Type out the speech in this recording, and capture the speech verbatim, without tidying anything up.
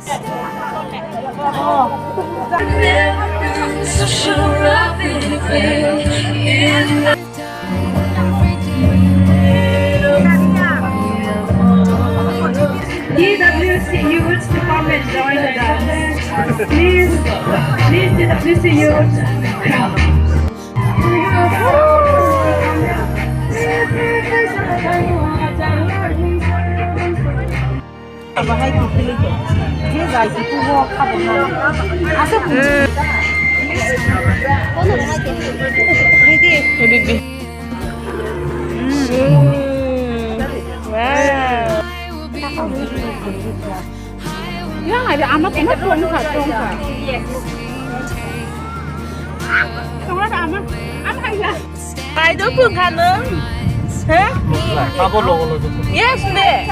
T W C youth to come and join the dance. Please, please, T W C youth, come. Bahai kufili to. Je jai kuku ho khabo na. Asa kuku. Ready. Ready. Wow. Yang ada amat amat tongkha tongkha. Tongkha amat amat ya. Pai do pung kha nung? He? Abo logo logo. Yes ne.